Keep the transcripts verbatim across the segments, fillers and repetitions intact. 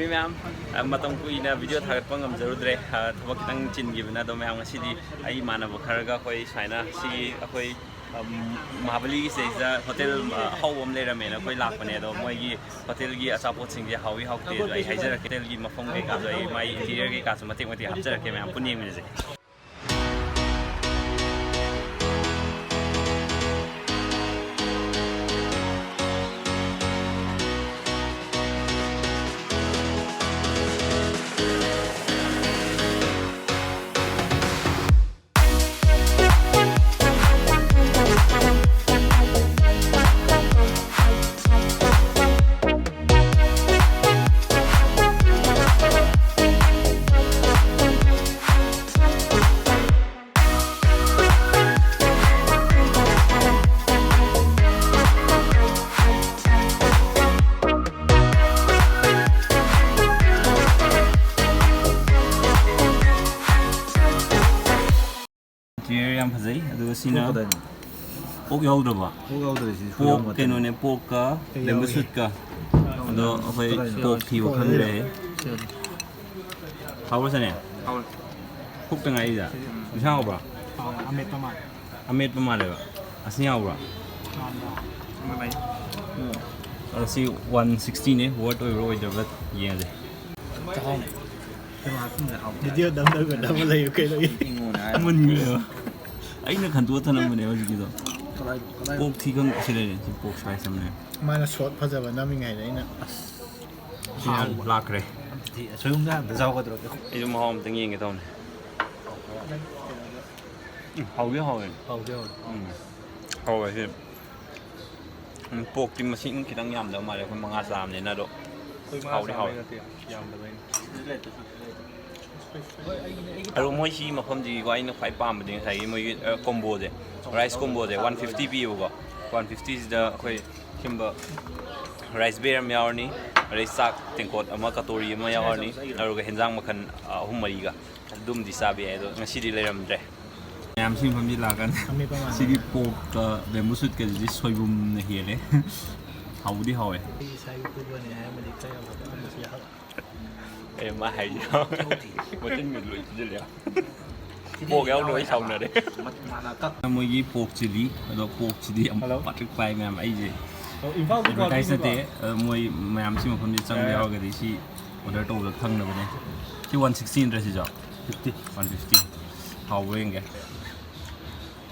ꯃꯌꯥꯝ, ꯑ, ꯃꯇꯝ ꯀꯨꯏꯅ ꯚꯤꯗꯤꯑꯣ ꯊꯥꯒꯠꯄ ꯉꯝꯖꯔꯨꯗ꯭ꯔꯦ꯫ ꯑ, ꯊꯕꯛ ꯈꯤꯇꯪ ꯆꯤꯟꯈꯤꯕꯅ꯫ ꯑꯗꯣ ꯃꯌꯥꯝ, ꯉꯁꯤꯗꯤ ꯑꯩ ꯏꯃꯥꯟꯅꯕ ꯈꯔꯒ ꯑꯩꯈꯣꯏ ꯁꯨꯃꯥꯏꯅ ꯁꯤꯒꯤ ꯑꯩꯈꯣꯏ, ꯑꯝ, ꯃꯍꯥꯕꯂꯤꯒꯤ ꯁꯤꯗꯩꯁꯤꯗ ꯍꯣꯇꯦꯜ, ꯑ, ꯑꯍꯥꯎꯕ ꯑꯃ ꯂꯩꯔꯝꯃꯦꯅ ꯑꯩꯈꯣꯏ ꯂꯥꯛꯄꯅꯦ꯫ ꯑꯗꯣ ꯃꯣꯏꯒꯤ ꯍꯣꯇꯦꯜꯒꯤ ꯑꯆꯥꯄꯣꯠꯁꯤꯡꯁꯦ ꯍꯥꯎꯏ ꯍꯥꯎꯇꯦ ꯑꯗꯣ ꯑꯩ ꯍꯥꯏꯖꯔꯛꯀꯦ꯫ ꯍꯣꯇꯦꯜꯒꯤ ꯃꯐꯝ ꯀꯩꯀꯥꯁꯨ ꯑꯩ ꯃꯥꯏ ꯏꯟꯇꯤꯔꯤꯌꯔ ꯀꯩꯀꯥꯁꯨ ꯃꯇꯦꯛ ꯃꯇꯦꯛ ꯍꯥꯞꯆꯔꯛꯀꯦ꯫ ꯃꯌꯥꯝ ꯄꯨꯟꯅ ꯌꯦꯡꯃꯤꯟꯅꯁꯦ꯫ ꯏꯟꯇꯤꯔꯤꯌꯔ ꯌꯥꯝ ꯐꯖꯩ꯫ ꯑꯗꯨꯒ ꯁꯤꯅ ꯄꯣꯛ ꯀꯗꯥꯏꯅꯣ? ꯄꯣꯛ ꯌꯥꯎꯗ꯭ꯔꯕ? ꯄꯣꯛ ꯌꯥꯎꯗ꯭ꯔꯦ ꯁꯤꯗꯤ꯫ ꯄꯣꯛ ꯀꯩꯅꯣꯅꯦ, ꯄꯣꯛꯀ ꯀꯩ ꯕꯦꯝꯕꯨ ꯌꯥꯎꯏ? ꯁꯨꯠꯀ꯫ ꯑꯗꯣ ꯑꯩꯈꯣꯏ ꯀꯗꯥꯏꯅꯣ? ꯄꯣꯛ ꯊꯤꯕ ꯈꯪꯗ꯭ꯔꯦ꯫ ꯁꯤꯗꯤ꯫ ꯍꯥꯎꯕ꯭ꯔꯣ ꯆꯅꯤ? ꯍꯥꯎꯋꯦ꯫ ꯐꯨꯛꯇ ꯉꯥꯏꯔꯤꯗ꯫ ꯁꯤꯗꯤ, ꯎꯝ꯫ ꯏꯟꯁꯥꯡ ꯍꯥꯎꯕ꯭ꯔꯣ? ꯍꯥꯎꯋꯦ, ꯑꯃꯦꯠꯄ ꯃꯥꯜꯂꯦ꯫ ꯑꯃꯦꯠꯄ ꯃꯥꯜꯂꯦꯕ꯫ ꯑꯁꯤ ꯌꯥꯎꯕ꯭ꯔꯣ? ꯃꯥꯟꯕ꯭ꯔꯣ? ꯑꯃ ꯂꯩ꯫ ꯎꯝ꯫ ꯑꯗꯣ ꯁꯤ ꯋꯥꯟ ꯁꯤꯛꯁꯇꯤꯅꯦ, ꯋꯔꯠ ꯑꯣꯏꯕ꯭ꯔꯥ ꯑꯣꯏꯗꯕ꯭ꯔꯥ ꯌꯦꯡꯉꯁꯦ꯫ ꯆꯥꯛꯍꯥꯎꯅꯦ꯫ ꯀꯩꯅꯣ ꯍꯥꯞꯆꯤꯟꯕꯗ ꯍꯥꯎꯕꯅꯦ꯫ ꯚꯤꯗꯤꯑꯣ ꯅꯝꯗꯕ ꯅꯝꯕ ꯂꯩꯌꯨ ꯀꯩꯅꯣ꯫ ꯏꯪꯉꯣꯅꯦ ꯍꯥꯏꯔꯦ꯫ ꯃꯨꯟꯈ꯭ꯔꯦꯕ꯫ ꯑꯩꯅ ꯈꯟꯗꯣꯛꯑ ꯊꯅꯝꯕꯅꯦ ꯍꯧꯖꯤꯛꯀꯤꯗꯣ꯫ ꯀꯗꯥꯏ, ꯀꯗꯥꯏ? ꯄꯣꯛ ꯊꯤ ꯈꯪ-, ꯁꯤ ꯂꯩꯔꯦ꯫ ꯁꯤ ꯄꯣꯛ ꯁ꯭ꯂꯥꯏꯁ ꯑꯃꯅꯦ꯫ ꯃꯥꯅ ꯁꯣꯠ ꯐꯖꯕ ꯅꯝꯃꯤꯉꯩꯗ ꯑꯩꯅ ꯑꯁ꯫ ꯁꯤ ꯌꯥꯝ ꯂꯥꯛꯈ꯭ꯔꯦ꯫ ꯑꯝꯇ ꯊꯤ-, ꯑꯁꯣꯏꯕꯨꯝꯗ ꯑꯝꯇ ꯆꯥꯎꯒꯗ꯭ꯔꯣ? ꯑꯩꯁꯨ ꯃꯍꯥꯎ ꯑꯝꯇꯪ ꯌꯦꯡꯒꯦ ꯇꯧꯅꯦ꯫ ꯎꯝ, ꯍꯥꯎꯗꯤ ꯍꯥꯎꯋꯦ꯫ ꯍꯥꯎꯗꯤ ꯍꯥꯎꯋꯦ꯫ ꯎꯝ꯫ ꯍꯥꯎꯋꯦ ꯁꯤ꯫ ꯎꯝ, ꯄꯣꯛꯇꯤ ꯃꯁꯤꯡ ꯈꯤꯇꯪ ꯌꯥꯝꯗꯕ ꯃꯥꯜꯂꯦ, ꯑꯩꯈꯣꯏ ꯃꯉꯥ ꯆꯥꯕꯅꯤꯅ, ꯑꯗꯣ ꯑꯩꯈꯣꯏ ꯃꯉꯥ ꯍꯥꯎꯗꯤ ꯆꯥꯕꯅꯤ ꯍꯥꯎꯋꯦ꯫ ꯅꯠꯇꯦ, ꯌꯥꯝꯗꯕꯩꯅꯦ꯫ ꯑꯗꯣ ꯃꯣꯏ ꯁꯤ ꯃꯐꯝꯁꯤꯒꯤꯀꯣ ꯑꯩꯅ ꯈ꯭ꯋꯥꯏ ꯄꯥꯝꯕꯗꯤ ꯉꯁꯥꯏꯒꯤ ꯃꯣꯏꯒꯤ, ꯑ, ꯀꯣꯝꯕꯣꯁꯦ, ꯔꯥꯏꯁ ꯀꯣꯝꯕꯣꯁꯦ ꯋꯥꯟ ꯐꯤꯐꯇꯤ ꯄꯤꯌꯦꯕꯀꯣ꯫ ꯋꯥꯟ ꯐꯤꯐꯇꯤꯁꯤꯗ ꯑꯩꯈꯣꯏ ꯁꯤꯒꯨꯝꯕ ꯔꯥꯏꯁ ꯕꯦꯔ ꯑꯃ ꯌꯥꯎꯔꯅꯤ, ꯑꯗꯩ ꯆꯥꯛ ꯇꯦꯡꯀꯣꯠ ꯑꯃ, ꯀꯇꯣꯔꯤ ꯑꯃ ꯌꯥꯎꯔꯅꯤ, ꯑꯗꯨꯒ ꯍꯦꯟꯖꯥꯡ ꯃꯈꯜ, ꯑ, ꯑꯍꯨꯝ ꯃꯔꯤꯒ ꯑꯗꯨꯝꯗꯤ ꯆꯥꯕ ꯌꯥꯏ꯫ ꯑꯗꯣ ꯉꯁꯤꯗꯤ ꯂꯩꯔꯝꯗ꯭ꯔꯦ꯫ ꯃꯌꯥꯝ ꯁꯤ ꯃꯐꯝꯁꯤ ꯂꯥꯛꯀꯥꯟꯗ ꯑꯃꯦꯠꯄ ꯃꯥꯟꯕ꯫ ꯁꯤꯒꯤ ꯄꯣꯛꯀ ꯕꯦꯝꯕꯨ ꯁꯨꯠꯀꯁꯤꯗꯤ ꯁꯣꯏꯕꯨꯝꯅ ꯍꯦꯜꯂꯦ꯫ ꯍꯥꯎꯕꯨꯗꯤ ꯍꯥꯎꯋꯦ꯫ ꯑꯩ ꯏꯁꯥ YouTuberꯅꯦ ꯍꯥꯏꯔꯝꯃꯗꯤ ꯈꯔ ꯌꯥꯝ ꯐꯒꯗꯕꯁꯨ ꯌꯥꯎ-, ꯑꯦ, ꯃꯥ ꯍꯥꯏꯌꯣ꯫ ꯃꯆꯤꯟꯒ ꯂꯣꯏ ꯊꯤꯖꯤꯜꯂꯦ꯫ ꯄꯣꯛ ꯌꯥꯎ ꯂꯣꯏ ꯁꯥꯎꯅꯔꯦ꯫ ꯃꯣꯏꯒꯤ ꯄꯣꯛ ꯆꯤꯂꯤ, ꯑꯗꯣ ꯄꯣꯛꯁꯤꯗꯤ ꯌꯥꯝ ꯄꯥꯇ꯭ꯔꯤꯛ ꯄꯥꯏ ꯃꯌꯥꯝ꯫ ꯑꯩꯁꯦ ꯑꯦꯗꯚꯔꯇꯥꯏꯁ ꯅꯠꯇꯦ, ꯑꯗꯣ ꯃꯣꯏ ꯃꯌꯥꯝ ꯁꯤ ꯃꯐꯝꯁꯤ ꯆꯪꯕ ꯌꯥꯎꯔꯒꯗꯤ ꯁꯤ ꯑꯣꯔꯗꯔ ꯇꯧꯕꯗ ꯈꯪꯅꯕꯅꯦ꯫ ꯁꯤ ꯋꯥꯟ ꯁꯤꯛꯁꯇꯤ ꯅꯠꯇ꯭ꯔꯥ ꯁꯤꯁꯨ? ꯐꯤꯐꯇꯤ꯫ One fifty. ꯍꯥꯎꯕ꯭ꯔꯥ ꯌꯦꯡꯒꯦ꯫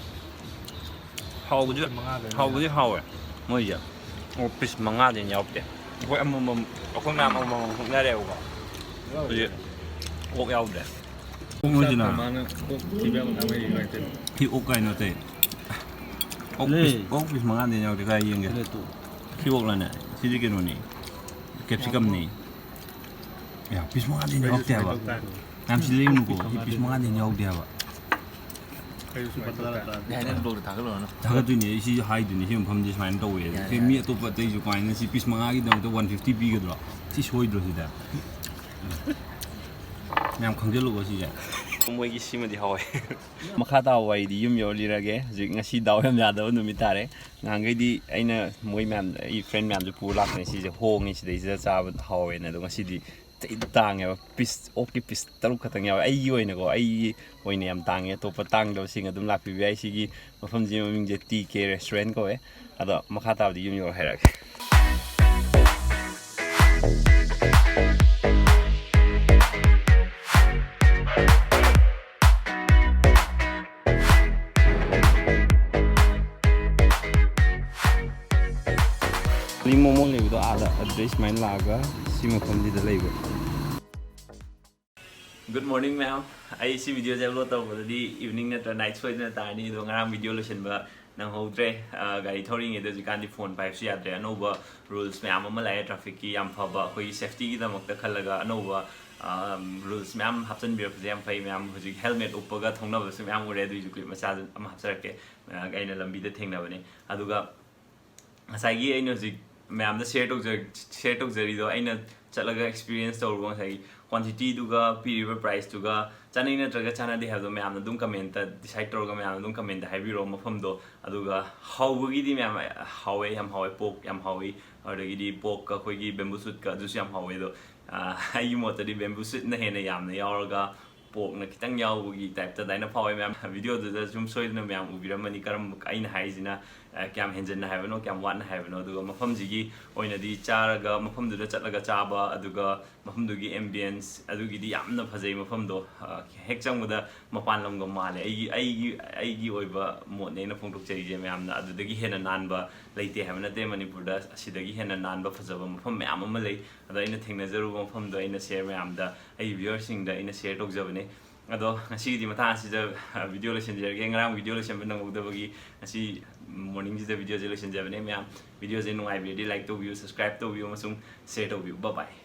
ꯍꯥꯎꯕꯗꯤ, ꯍꯥꯎꯕꯗꯤ ꯍꯥꯎꯋꯦ ꯃꯣꯏꯁꯦ꯫ ꯑꯣ, ꯄꯤꯁ ꯃꯉꯥꯗꯩ ꯍꯦꯟꯅ ꯌꯥꯎꯗꯦ꯫ ꯑꯩꯈꯣꯏ ꯑꯃꯃꯝ, ꯑꯩꯈꯣꯏ ꯃꯌꯥꯝ ꯑꯃꯃꯝ ꯍꯨꯛꯅꯔꯦꯕꯀꯣ꯫ ꯍꯧꯖꯤꯛ ꯑꯣꯛ ꯌꯥꯎꯗ꯭ꯔꯦ꯫ ꯑꯣꯛ ꯃꯣꯏꯁꯤꯅ ꯃꯥꯅ ꯑꯣꯛ ꯊꯤꯕ ꯌꯥꯝ ꯅꯨꯡꯉꯥꯏꯇꯦ꯫ ꯁꯤ ꯑꯣꯛ ꯀꯥꯏꯅꯣ ꯑꯇꯩ꯫ ꯑꯣꯛ ꯂꯩ꯫ ꯄꯤꯁ, ꯑꯣꯛ ꯄꯤꯁ ꯃꯉꯥꯗꯩ ꯍꯦꯟꯅ ꯌꯥꯎꯗꯦ꯫ ꯀꯥꯏ ꯌꯦꯡꯒꯦ? ꯂꯩ ꯇꯨ꯫ ꯁꯤ ꯑꯣꯛꯂꯅꯦ? ꯁꯤꯗꯤ ꯀꯩꯅꯣꯅꯤ, ꯀꯦꯞꯁꯤꯀꯝꯅꯤ꯫ ꯑꯦ, ꯄꯤꯁ ꯃꯉꯥꯗꯩ ꯍꯦꯟꯅ ꯌꯥꯎꯗꯦ ꯍꯥꯏꯕ꯫ ꯌꯥꯝ ꯁꯤ ꯂꯩꯔꯨꯅꯨꯀꯣ, ꯁꯤ ꯄꯤꯁ ꯃꯉꯥꯗꯩ ꯍꯦꯟꯅ ꯌꯥꯎꯗꯦ ꯍꯥꯏꯕ꯫ ꯑꯩꯁꯨ ꯁꯨꯄꯔ ꯇꯔꯥ ꯇꯔꯥ꯫ ꯌꯥꯏ, ꯅꯪ ꯕ꯭ꯂꯣꯒꯗ ꯊꯥꯒꯠꯂꯨꯔꯅꯨ꯫ ꯊꯥꯒꯠꯇꯣꯏꯅꯦ, ꯑꯩ ꯁꯤ ꯍꯥꯏꯗꯣꯏꯅꯦ, ꯁꯤ ꯃꯐꯝꯁꯦ ꯁꯨꯃꯥꯏꯅ ꯇꯧꯋꯦ꯫ ꯌꯥꯏ, ꯁꯤ ꯌꯥꯏ꯫ ꯃꯤ ꯑꯇꯣꯞꯄ ꯑꯇꯩꯁꯨ ꯀꯃꯥꯏꯅ ꯁꯤ ꯄꯤꯁ ꯃꯉꯥꯒꯤꯗꯃꯛꯇ ꯋꯥꯟ ꯐꯤꯐꯇꯤ ꯄꯤꯒꯗ꯭ꯔꯣ? ꯁꯤ ꯁꯣꯏꯗ꯭ꯔꯣ ꯁꯤꯗ? ꯃꯌꯥꯝ ꯈꯪꯖꯜꯂꯨꯀꯣ ꯁꯤꯁꯦ꯫ ꯃꯣꯏꯒꯤ ꯁꯤꯃꯗꯤ ꯍꯥꯎꯋꯦ꯫ ꯃꯈꯥ ꯇꯥꯕ ꯋꯥꯔꯤꯗꯤ ꯌꯨꯝ ꯌꯧꯔ ꯂꯤꯔꯒꯦ꯫ ꯍꯧꯖꯤꯛ ꯉꯁꯤ ꯗꯥꯎ ꯌꯥꯝ ꯌꯥꯗꯕ ꯅꯨꯃꯤꯠ ꯇꯥꯔꯦ꯫ ꯅꯍꯥꯟꯈꯩꯗꯤ ꯑꯩꯅ ꯃꯣꯏ ꯃꯌꯥꯝ, ꯑꯩ ꯐ꯭ꯔꯦꯟ ꯃꯌꯥꯝꯁꯨ ꯄꯨꯔ ꯂꯥꯛꯄꯅꯦ꯫ ꯁꯤꯁꯦ ꯍꯣꯡꯉꯦ, ꯁꯤꯗꯩꯁꯤꯗ ꯆꯥꯕ ꯍꯥꯎꯋꯦꯅ꯫ ꯑꯗꯣ ꯉꯁꯤꯗꯤ ꯊꯤ ꯇꯥꯡꯉꯦꯕ꯫ ꯄꯤꯁ, ꯑꯣꯛꯀꯤ ꯄꯤꯁ ꯇꯔꯨꯛ ꯈꯛꯇꯪ ꯌꯥꯎꯋꯦ꯫ ꯑꯩꯒꯤ ꯑꯣꯏꯅꯀꯣ, ꯑꯩꯒꯤ ꯑꯣꯏꯅ ꯌꯥꯝ ꯇꯥꯡꯉꯦ꯫ ꯑꯇꯣꯞꯄ ꯇꯥꯡꯗꯕꯁꯤꯡ ꯑꯗꯨꯝ ꯂꯥꯛꯄꯤꯕ ꯌꯥꯏ꯫ ꯁꯤꯒꯤ ꯃꯐꯝꯁꯤꯒꯤ ꯃꯃꯤꯡꯁꯦ ꯇꯤ ꯀꯦ ꯔꯦꯁꯇꯨꯔꯦꯟ ꯀꯧꯋꯦ꯫ ꯑꯗꯣ ꯃꯈꯥ ꯇꯥꯕꯗꯤ ꯌꯨꯝ ꯌꯧꯔ ꯍꯥꯏꯔꯛꯑꯒꯦ꯫ ꯂꯤ ꯃꯣꯃꯣ ꯂꯩꯕꯗꯣ ꯑꯥꯗ, ꯑꯗꯨꯗꯩ ꯁꯨꯃꯥꯏꯅ ꯂꯥꯛꯑꯒ ꯁꯤ ꯃꯐꯝꯁꯤꯗ ꯂꯩꯕ꯫ Good morning ꯃꯌꯥꯝ꯫ ꯑꯩ ꯁꯤ ꯚꯤꯗꯤꯑꯣꯁꯦ ꯑꯞꯂꯣꯗ ꯇꯧꯔꯛꯄꯗꯗꯤ ꯏꯚꯤꯅꯤꯡ ꯅꯠꯇ꯭ꯔ ꯅꯥꯏꯠ ꯁꯣꯏꯗꯅ ꯇꯥꯔꯅꯤ꯫ ꯑꯗꯣ ꯉꯔꯥꯡ ꯚꯤꯗꯤꯑꯣ ꯂꯣꯏꯁꯤꯟꯕ ꯅꯪꯍꯧꯗ꯭ꯔꯦ꯫ ꯑ, ꯒꯥꯔꯤ ꯊꯧꯔꯤꯉꯩꯗ ꯍꯧꯖꯤꯛꯀꯥꯟꯗꯤ ꯐꯣꯟ ꯄꯥꯏꯕꯁꯨ ꯌꯥꯗ꯭ꯔꯦ꯫ ꯑꯅꯧꯕ ꯔꯨꯜꯁ ꯃꯌꯥꯝ ꯑꯃ ꯂꯥꯛꯑꯦ ꯇ꯭ꯔꯥꯐꯤꯛꯀꯤ, ꯌꯥꯝ ꯐꯕ, ꯑꯩꯈꯣꯏꯒꯤ ꯁꯦꯐꯇꯤꯒꯤꯗꯃꯛꯇ ꯈꯜꯂꯒ ꯑꯅꯧꯕ, ꯑ, ꯔꯨꯜꯁ ꯃꯌꯥꯝ ꯍꯥꯞꯆꯤꯟꯕꯤꯔꯛꯄꯁꯦ ꯌꯥꯝ ꯐꯩ꯫ ꯃꯌꯥꯝ ꯍꯧꯖꯤꯛ ꯍꯦꯜꯃꯦꯠ ꯎꯞꯄꯒ ꯊꯧꯅꯕꯁꯨ ꯃꯌꯥꯝ ꯎꯔꯦ꯫ ꯑꯗꯨꯒꯤꯁꯨ ꯀ꯭ꯂꯤꯞ ꯃꯆꯥ ꯑꯃ ꯍꯥꯞꯆꯔꯛꯀꯦ꯫ ꯑ, ꯑꯩꯅ ꯂꯝꯕꯤꯗ ꯊꯦꯡꯅꯕꯅꯦ꯫ ꯑꯗꯨꯒ ꯉꯁꯥꯏꯒꯤ ꯑꯩꯅ ꯍꯧꯖꯤꯛ ꯃꯌꯥꯝꯗ ꯁꯤꯌꯔ ꯇꯧꯖ-, ꯁꯤꯌꯔ ꯇꯧꯖꯔꯤꯗꯣ, ꯑꯩꯅ ꯆꯠꯂꯒ ꯑꯦꯛꯁꯄꯤꯔꯤꯌꯦꯟꯁ ꯇꯧꯔꯨꯕ ꯉꯁꯥꯏꯒꯤ ꯀ꯭ꯋꯥꯟꯇꯤꯇꯤꯗꯨꯒ ꯄꯤꯔꯤꯕ ꯄ꯭ꯔꯥꯏꯁꯇꯨꯒ ꯆꯥꯅꯩ ꯅꯠꯇ꯭ꯔꯒ ꯆꯥꯟꯅꯗꯦ ꯍꯥꯏꯕꯗꯣ ꯃꯌꯥꯝꯅ ꯑꯗꯨꯝ ꯀꯃꯦꯟꯇ ꯗꯤꯁꯥꯏꯠ ꯇꯧꯔꯒ ꯃꯌꯥꯝꯅ ꯑꯗꯨꯝ ꯀꯃꯦꯟꯇ ꯍꯥꯏꯕꯤꯔꯛꯑꯣ ꯃꯐꯝꯗꯣ꯫ ꯑꯗꯨꯒ ꯍꯥꯎꯕꯒꯤꯗꯤ ꯃꯌꯥꯝ ꯍꯥꯎꯋꯦ, ꯌꯥꯝ ꯍꯥꯎꯋꯦ, ꯄꯣꯛ ꯌꯥꯝ ꯍꯥꯎꯋꯤ, ꯑꯗꯨꯗꯒꯤꯗꯤ ꯄꯣꯛꯀ ꯑꯩꯈꯣꯏꯒꯤ ꯕꯦꯝꯕꯨ ꯁꯨꯠꯀ ꯑꯗꯨꯁꯨ ꯌꯥꯝ ꯍꯥꯎꯋꯦ꯫ ꯑꯗꯣ ꯑꯩꯒꯤ ꯃꯣꯠꯇꯗꯤ bamboo shootꯅ ꯍꯦꯟꯅ ꯌꯥꯝꯅ ꯌꯥꯎꯔꯒ porkꯅ ꯈꯤꯇꯪ ꯌꯥꯎꯕꯒꯤ typeꯇ ꯑꯗꯨꯃꯥꯏꯅ ꯐꯥꯎꯋꯦ ꯃꯌꯥꯝ꯫ Videoꯗꯨꯗ ꯁꯨꯝ ꯁꯣꯏꯗꯅ ꯃꯌꯥꯝ ꯎꯕꯤꯔꯝꯃꯅꯤ ꯀꯔꯝꯕ ꯑꯩꯅ ꯍꯥꯏꯔꯤꯁꯤꯅ꯫ ꯑ, ꯀꯌꯥꯝ ꯍꯦꯟꯖꯟꯅ ꯍꯥꯏꯕꯅꯣ, ꯀꯌꯥꯝ ꯋꯥꯠꯅ ꯍꯥꯏꯕꯅꯣ, ꯑꯗꯨꯒ ꯃꯐꯝꯁꯤꯒꯤ ꯑꯣꯏꯅꯗꯤ ꯆꯥꯔꯒ, ꯃꯐꯝꯗꯨꯗ ꯆꯠꯂꯒ ꯆꯥꯕ, ꯑꯗꯨꯒ ꯃꯐꯝꯗꯨꯒꯤ ambience, ꯑꯗꯨꯒꯤꯗꯤ ꯌꯥꯝꯅ ꯐꯖꯩ ꯃꯐꯝꯗꯣ꯫ ꯑ, ꯍꯦꯛ ꯆꯪꯕꯗ ꯃꯄꯥꯟ ꯂꯝꯒ ꯃꯥꯜꯂꯦ꯫ ꯑꯩꯒꯤ, ꯑꯩꯒꯤ, ꯑꯩꯒꯤ ꯑꯣꯏꯕ ꯃꯣꯠꯅꯦ ꯑꯩꯅ ꯐꯣꯡꯗꯣꯛꯆꯔꯤꯁꯦ ꯃꯌꯥꯝꯅ꯫ ꯑꯗꯨꯗꯒꯤ ꯍꯦꯟꯅ ꯅꯥꯟꯕ ꯂꯩꯇꯦ ꯍꯥꯏꯕ ꯅꯠꯇꯦ ꯃꯅꯤꯄꯨꯔꯗ, ꯑꯁꯤꯗꯒꯤ ꯍꯦꯟꯅ ꯅꯥꯟꯕ ꯐꯖꯕ ꯃꯐꯝ ꯃꯌꯥꯝ ꯑꯃ ꯂꯩ꯫ ꯑꯗꯣ ꯑꯩꯅ ꯊꯦꯡꯅꯖꯔꯨꯕ ꯃꯐꯝꯗꯣ ꯑꯩꯅ share ꯃꯌꯥꯝꯗ, ꯑꯩꯒꯤ viewerꯁꯤꯡꯗ ꯑꯩꯅ share ꯇꯧꯖꯕꯅꯦ꯫ ꯑꯗꯣ ꯉꯁꯤꯒꯤꯗꯤ ꯃꯇꯥꯡ ꯑꯁꯤꯗ, ꯑ, video ꯂꯣꯏꯁꯤꯟꯖꯔꯒꯦ꯫ ꯉꯔꯥꯡ video ꯂꯣꯏꯁꯤꯟꯕ ꯅꯪꯍꯧꯗꯕꯒꯤ ꯉꯁꯤ morningꯁꯤꯗ videoꯁꯦ ꯂꯣꯏꯁꯤꯟꯖꯕꯅꯦ ꯃꯌꯥꯝ꯫ Videoꯁꯦ ꯅꯨꯡꯉꯥꯏꯕꯤꯔꯗꯤ like ꯇꯧꯕꯤꯌꯨ, subscribe ꯇꯧꯕꯤꯌꯨ ꯑꯃꯁꯨꯡ share ꯇꯧꯕꯤꯌꯨ꯫ Bye bye꯫